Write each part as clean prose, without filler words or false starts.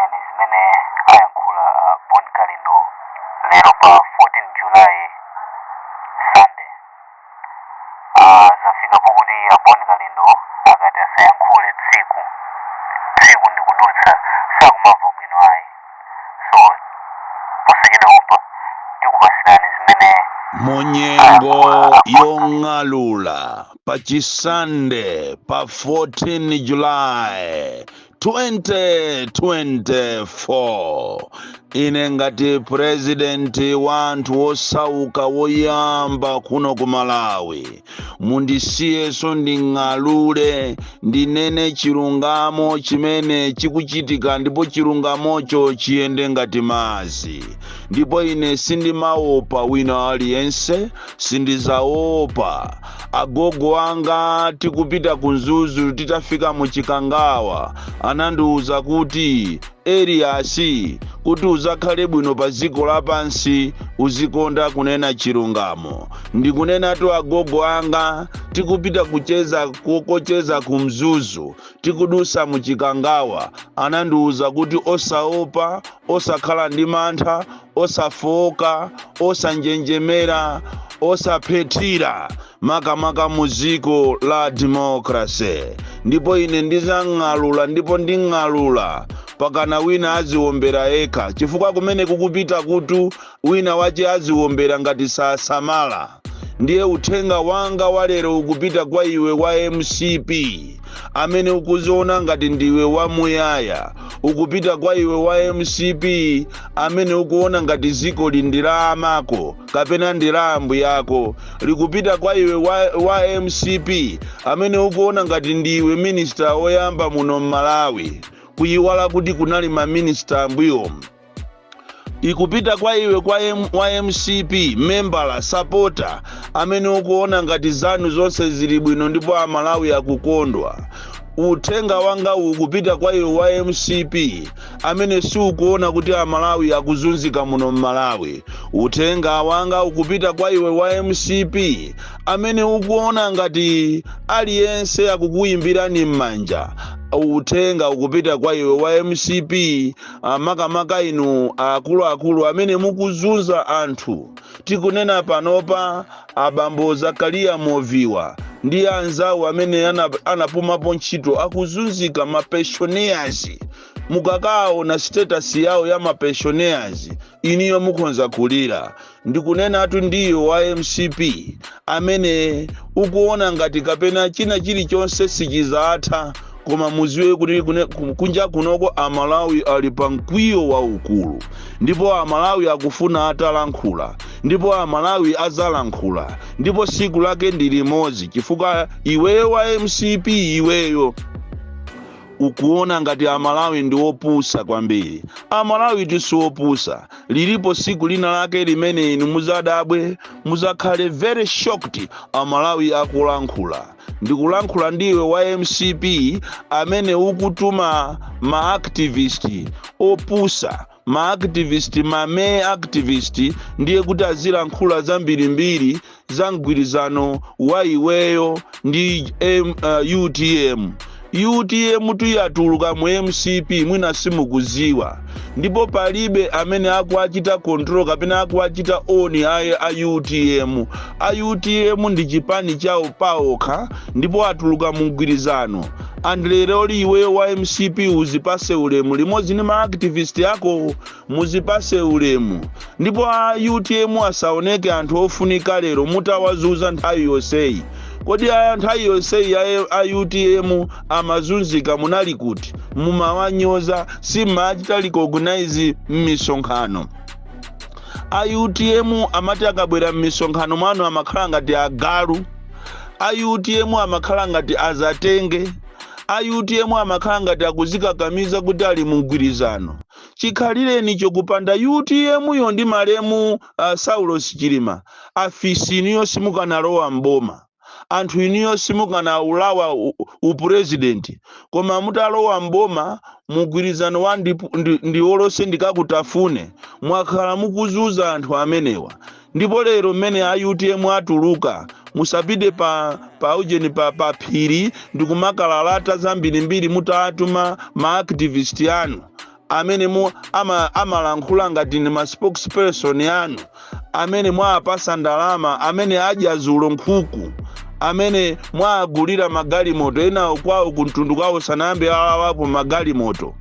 Tikupasireni zimene ayankhula Bon Kalindo lero pa 14 July, Sunday. Zafika pokuti a Bon Kalindo akati asayankhule tsiku tsiku ndikudutsa sakumamva bwino ayi. So posachedwa pompa tikupasirani zimene Munyengo yong'alula pa Chisande pa 14 July 2024, ine ngati purezidenti wa anthu osauka woyamba kuno ku Malawi, mundisiyeso nding'alule, ndinene chilungamo chimene chikuchitika, ndipo chilungamocho chiyende ngati madzi. Ndipo ine sindimaopa wina aliyense, sindizaopa. Agogo anga, tikupita ku Mzuzu, titafika mu Chikangawa, anandiwuza kuti, "Eliasi, kuti uzakhale bwino pa dziko lapansi, uzikonda kunena chilungamo." Ndikunenatu agogo anga, tikupita kucheza, kocheza ku Mzuzu, tikudusa mu Chikangawa, anandiwuza kuti osaopa, osakhala ndi mantha, osafoka, osanjenjemera, osaphethira, makamaka mu dziko la democracy. Ndipo ine ndizang'alula, ndipo nding'alula pakana wina aziwombera yekha, chifukwa kumene kukupita kutu wina wache aziwombera ngati sasamala. Ndiye uthenga wanga walero ukupita kwa iwe wa MCP amene ukuziona ngati ndiwe wamuyaya. Ukupita kwa iwe wa MCP amene ukuona ngati dziko ndi la amako kapena ndi la ambuyako. Likupita kwa iwe wa MCP amene ukuona ngati ndiwe minista woyamba muno mMalawi, kuyiwala kuti kunali maminista ambuyomu. Ikupita kwa iwe wa MCP membala, supporter, amene ukuona ngati zanu zonse zili bwino ndipo Amalawi akukondwa. Uthenga wanga ukupita kwa iwe wa MCP amene siukuona kuti Amalawi akuzunzika muno mMalawi. Uthenga wanga ukupita kwa iwe wa MCP amene ukuona ngati aliyense akukuyimbirani m'manja. Uthenga ukupita kwa iwe wa MCP, makamaka inu akuluakulu amene mukuzunza anthu. Tikunena panopa, abambo Zakariya Moviwa ndi anzawo amene anapumapo ntchito akuzunzika, mapensioners. Mukakaona status yawo ya mapensioners, iniyo mukhonza kulira. Ndikunenatu ndiyo wa MCP amene ukuona ngati kapena china chilichonse sichizatha, koma muziwe kuti kunja kunoko Amalawi ali pa mkwiyo waukulu, ndipo Amalawi akufuna atalankhula, ndipo Amalawi azalankhula, ndipo siku lake ndi limodzi. Chifukwa iweyo wa MCP, iweyo ukuona ngati Amalawi ndi opusa kwambiri. Amalawi tisiopusa. Lilipo siku lina lake limene inu muzadabwe, muzakhale very shocked Amalawi akulankhula. Ndikulankhula ndiwe wa MCP amene ukutuma maactivist opusa, maactivist, mame activist, ndiye kuti azilankhula zambirimbiri za mgwirizano wa iweyo ndi UTM. UTM tuyatuluka mu MCP, mwina simukuziwa, ndipo palibe amene akuachita control kapena akuachita own a UTM. A UTM ndi chipani chawo paokha, ndipo atuluka mu mgwirizano. And lero iweyo wa MCP uzipase ulemu limodzi ndi maactivist ako, muzipase ulemu, ndipo a UTM asaoneke anthu ofunika lero mutawazuza nthawi yonseyi. Kodi aya nthawi yonseyi a UTM amazunzika, munali kuti? Mumawanyoza, simmachita recognize m'misonkhano. A UTM amati akabwera m'misonkhano mwanu amakhala ngati agalu. A UTM amakhala ngati azatenge. A UTM amakhala ngati akuzikakamiza kuti ali mu mgwirizano. Chikhalireni chokupanda UTM yo ndi malemu Saulos Chilima, afisi iniyo simukanalowa mboma, anthu iniyo simukanawulawa upurezidenti. Koma mutalowa mboma, mugwirizano wa ndiwolose ndikakutafune, mwakhala mukuzuza anthu amenewa. Ndipo lero mmene a UTM atuluka, musapite pa ujeni, pa phiri ndikumakalata zambirimbiri mutatuma maactivist anu. Amene mu amalankhula ngati ni ma spokesperson anu, amene mwapasa ndalama, amene adya zulo nkhuku, amene mwagulira magalimoto, enawo kwawo kumtundu kwawo sanayambe alawapo magalimoto.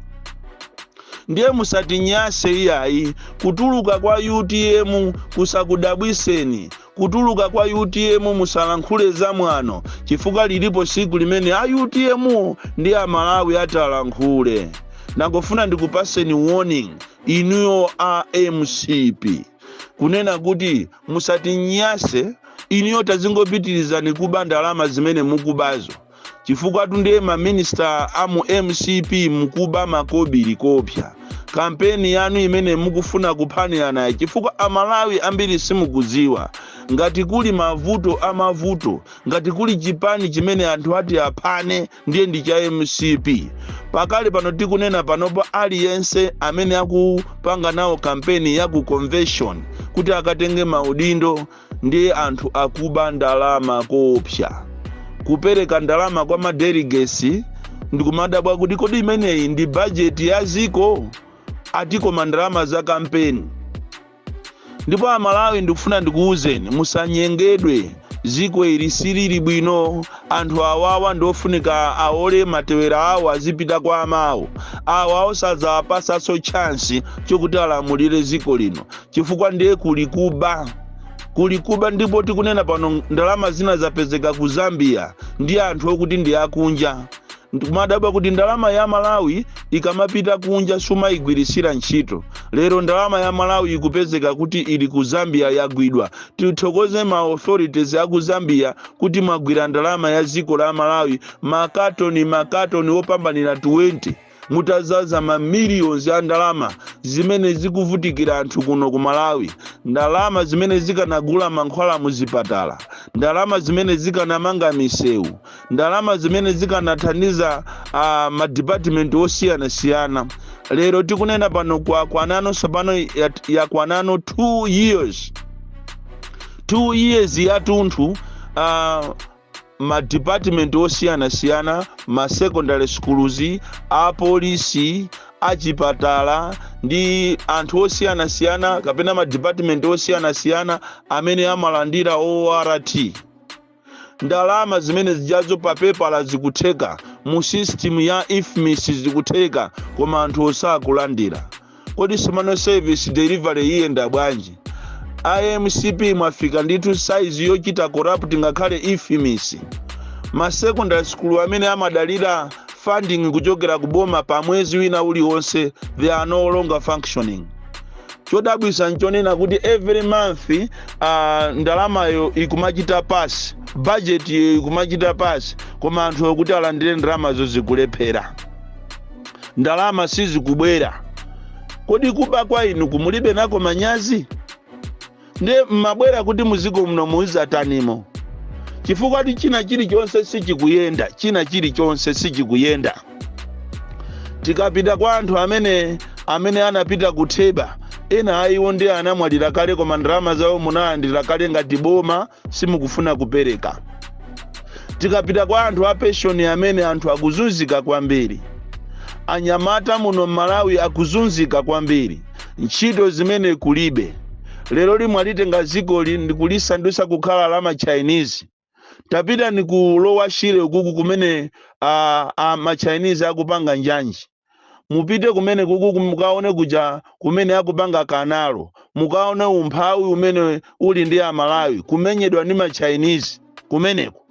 Ndiye musatinyase iyayi. Kutuluka kwa UTM kusakudabwiseni. Kutuluka kwa UTM, musalankhule zamwano, chifukwa lilipo siku limene a UTM ndi Amalawi atalankhule. Ndangofuna ndikupaseni warning inuyo a MCP, kunena kuti musatinyase inuyo. Tazingopitirizani kuba ndalama zimene mukubazo, chifukwa tundiye maminista amu MCP mukuba makobiri kopya. Kampeni yanu imene mukufuna kuphaniranayi, chifukwa Amalawi ambiri simukudziwa ngati kuli mavuto amavuto, ngati kuli chipani chimene anthu ati aphane, ndiye ndi cha MCP. Pakali pano tikunena panopo, aliyense amene akupanga nawo kampeni ya ku convention kuti akatenge maudindo, ndiye anthu akuba ndalama kopsa, kupereka ndalama kwa madelegates. Ndikumadabwa kuti kodi imeneyi ndi bajeti ya ziko atiko ndalama za kampeni? Ndipo Amalawi, ndikufuna ndikuwuzeni, musanyengedwe. Ziko ili silili bwino. Anthu awawa ndiofunika aole matewera awo, azipita kwa amawo. Awa osadzawapasanso chance chokuti alamulire ziko lino, chifukwa ndiye kuli kuba, kuli kuba. Ndipo tikunena pano, ndalama zina zapezeka ku Zambia ndi anthu okuti ndi akunja. Ndikumadabwa kuti ndalama ya Malawi ikamapita kunja sumayigwirisira ntchito. Lero ndalama ya Malawi ikupezeka kuti ili ku Zambia, yagwidwa. Tithokoze ma authorities aku Zambia kuti mwagwira ndalama ya dziko la Malawi, makatoni makatoni opambanira 20, mutazaza ma millions a ndalama zimene zikuvutikira anthu kuno ku Malawi, ndalama zimene zikanagula mankhwala muzipatala, ndalama zimene zikanamanga misewu, ndalama zimene zikanathandiza madepartment osiyanasiyana. Lero tikunena pano, kwakwanano tsopano, yakwanano 2 years, 2 years yatunthu, madepartment osiyanasiyana, ma secondary schools, apolisi, achipatala ndi anthu osiyanasiyana kapena madepartment osiyanasiyana amene amalandira ORT, ndalama zimene zijazo pa pepala zikutheka, mu system ya IFMIS zikutheka, koma anthu osakulandira. Kodi simano service delivery iyenda bwanji? IMCP mwafika ndithu size yochita corrupt ngakhale IFMIS. Ma secondary school amene amadalira funding kuchokera ku boma pa mwezi wina uliwonse, they are no longer functioning. Chodabwisa nchonena kuti every month ndalamayo ikumachita pass, budget iyo ikumachita pass, koma anthu okuti alandire ndalamazo zikulephera, ndalama sizikubwera. Kodi kuba kwa inu kumulibe nako manyazi? Ndiye mmabwera kuti muziko muno muzatanimo? Chifukwa ti china chilichonse sichikuyenda, china chilichonse sichikuyenda. Tikapita kwa anthu amene anapita kutheba, ena ayiwo ndi anamwalira kale, koma ndalama zawo munalandira kale ngati boma, simukufuna kupereka. Tikapita kwa anthu a pension, amene anthu akuzunzika kwambiri, anyamata muno mMalawi akuzunzika kwambiri, ntchito zimene kulibe. Lero limwe alitenga zikoli ndikulisandutsa kukhala la ma Chinese. Tapita ni ku Lower Shire ukuku kumene ma Chinese akupanga njanji. Mupite kumene kuku, mukaone kuja kumene akupanga canal, mukaone umphawi umene uli ndi Amalawi, kumenyedwa ndi ma Chinese kumeneko.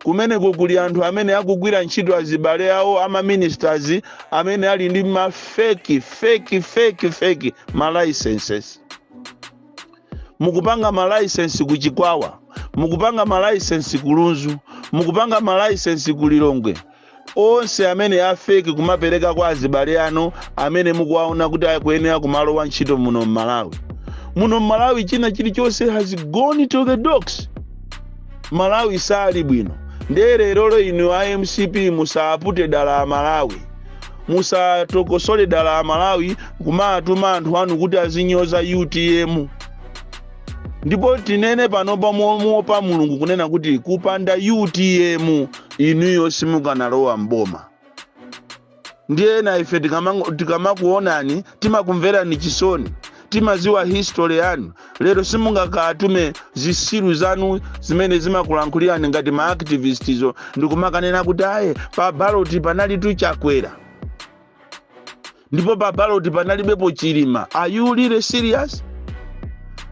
Kumeneko kuli anthu amene akugwira ntchito, azibale awo ama ministers, amene ali ndi ma fake, fake, fake, fake ma licenses. Mukupanga ma license ku Chikwawa, mukupanga ma license ku Lunzu, mukupanga ma license ku Lilongwe, onse amene a fake, kumapereka kwa azibale anu amene mukuwaona kuti akuyenera kumalowa ntchito muno mMalawi. Muno mMalawi china chilichonse has gone to the dogs. Malawi sali bwino. Ndiye lerolo inu a MCP musapute dala a Malawi, musatokosole dala a Malawi kumatuma anthu anu kuti azinyoza UTM. Ndipo tinene panopa mopa Mulungu kunena kuti kupanda UTM inuyo simukanalowa mboma. Ndiye ena ife tikamakuonani timakumverani chisoni, timaziwa history yanu. Lero simungakatume zisilu zanu zimene zimakulankhulirani ngati ma activists ndikumakanena kuti aye, pa ballot panali Chakwera ndipo pa ballot panalibepo Chilima. Are you really serious?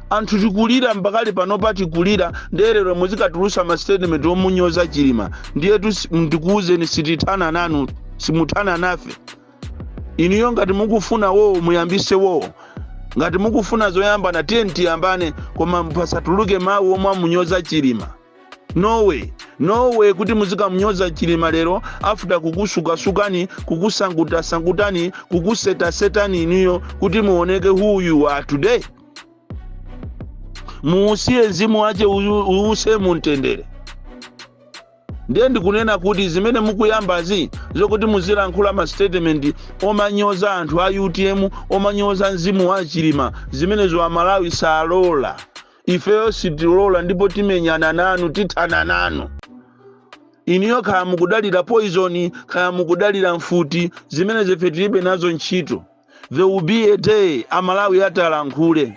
Anthu tikulira mpakali panopa, tikulira. Ndiye lero muzikatulusa ma statement omunyoza Chilima. Ndiyetu ndikuwuzeni, sitithana nanu, simuthana nafe. Inuyo ngati mukufuna wowo, muyambise wowo. Ngati mukufuna zoyambana, tiye tiyambane, koma pasatuluke mawu omwe amunyoza Chilima. No way, no way kuti muzikamunyoza Chilima lero after kukusukasukani, kukusangutasangutani, kukusetasetani inuyo kuti muoneke who you are today. Muusiye mzimu wace uwuse mumtendere. Ndiye ndikunena kuti zimene mukuyambazi, zokuti muzilankhula ma statement omanyoza anthu a UTM, omanyoza mzimu wa Chilima, zimenezo Amalawi salola. Ifeyo sitilola ndipo timenyana nanu, tithana nanu. Inuyo kaya mukudalira poison, kaya mukudalira mfuti, zimene ife tilibe nazo ntchito. There will be a day Amalawi atalankhule.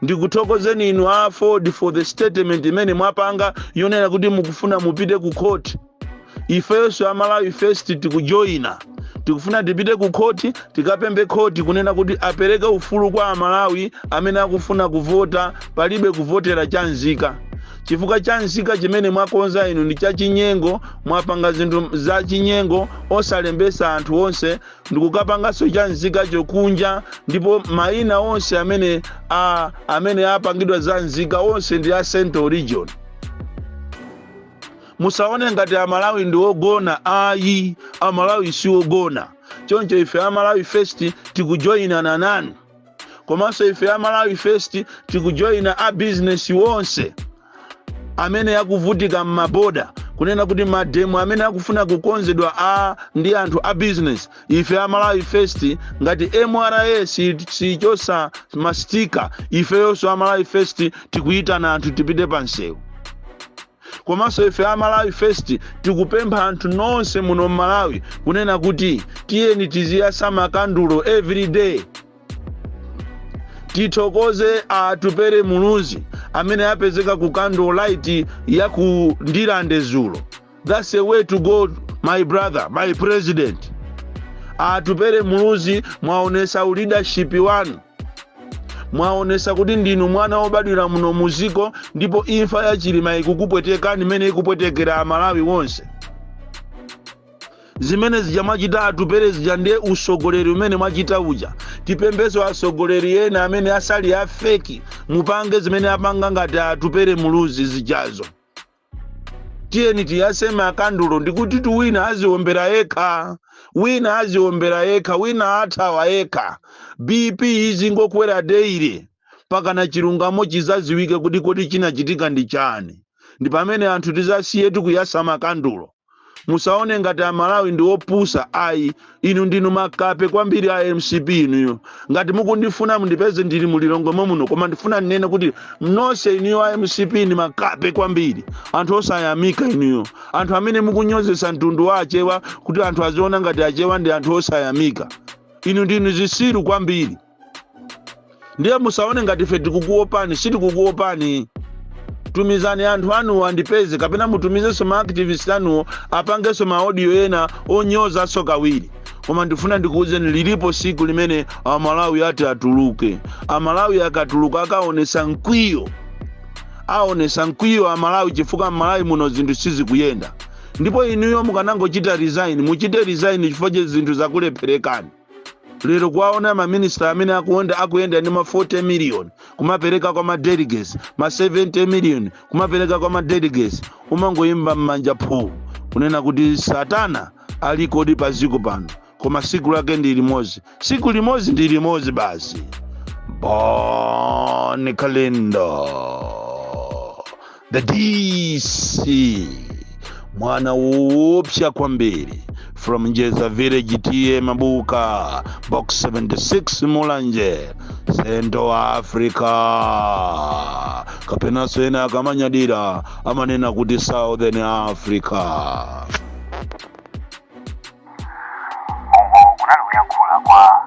Ndikuthokozeni inu a AFORD for the statement imene mwapanga yonena kuti mukufuna mupite ku court. Ifenso Amalawi First tikujoyina, tikufuna tipite ku khoti, tikapembe khoti kunena kuti apereke ufulu kwa Amalawi amene akufuna kuvota. Palibe kuvotera chanzika, chifukwa chanzika chimene mwakonza inu ndi chachinyengo. Mwapanga zinthu zachinyengo osalembesa anthu onse, ndikukapanganso chanzika chokunja, ndipo mayina onse amene apangidwa za nzika onse ndi a Central Region. Musaone ngati Amalawi ndi ogona, ayi, Amalawi si ogona. Choncho ife Amalawi First tikujoyinana nanu. Komanso ife Amalawi First tikujoyina a business wonse amene akuvutika m'maboda, kunena kuti ma dam amene akufuna kukonzedwa a ndi anthu a business. Ife Amalawi First, ngati MRA sichosa ma sticker, ifeyonso Amalawi First tikuyitana anthu tipite pa msewu. Komanso ife Amalawi First tikupempha anthu nonse muno mMalawi kunena kuti tiyeni tiziyasa makandulo every day. Tithokoze Atupere Muluzi amene apezeka ku candle light ya ku Ndilande zulo. That's a way to go, my brother, my president Atupere Muluzi. Mwaonesa leadership wanu, mwaonesa kuti ndinu mwana wobadwira muno muziko, ndipo imfa ya Chilima ikukupwetekani imene ikupwetekera Amalawi wonse. Zimene zija mwachita Atupere zija ndiye usogoleri umene mwachita uja. Tipembeso asogoleri ena amene asali a fake, mupange zimene apanga ngati Atupere Muluzi zijazo. Tiyeni tiyase makandulo, ndikuti tu wina aziombera yekha, wina aziombera yekha, wina athawa yekha. BP izingokwera daily pakana chilungamo chizaziwike kuti kodi chinachitika ndi chani. Ndi pamene anthu tizasiye tikuyasa makandulo. Musaone ngati Amalawi ndi opusa, ayi. Inu ndinu makape kwambiri a MCP inuyo. Ngati mukundifuna, mundipeze ndili mulilongwe muno, koma ndifuna ndinene kuti nonse inuyo a MCP ndi makape kwambiri, anthu osayamika inuyo, anthu amene mukunyozesa mtundu wa Achewa kuti anthu aziona ngati Achewa ndi anthu osayamika. Inu ndinu zisiru kwambiri. Ndiye musaone ngati ife tikukuopani, sitikukuopani. Tumizani anthu anuwo andipeze, kapena mutumizenso ma activist anuwo apangenso ma audio ena onyozanso kawiri. Koma ndifuna ndikuwuzeni, lilipo siku limene Amalawi ati atuluke. Amalawi akatuluka akaonesa mkwiyo, aonesa mkwiyo Amalawi, chifukwa Mmalawi muno zinthu sizikuyenda. Ndipo inuyo mukanangochita resign, muchite resign chifukwa che zinthu zakulepherekani. Lero kuwaona maminista amene akuyenda ndi ma 40 million kumapereka kwa ma delegates, ma 70 million kumapereka kwa ma delegates, umangoyimba m'manja phuu, kunena kuti satana alikodi pa ziko pano. Koma siku lake ndi limodzi, siku limodzi ndi limodzi basi. Bon Kalindo, the DC, mwana woopsa kwambiri, from Njeza Village, T/A Mabuka, Box 76, Mulanje, Central Africa, kapenanso ena akamanyadira amanena kuti Southern Africa. Kunali kuyankhula kwa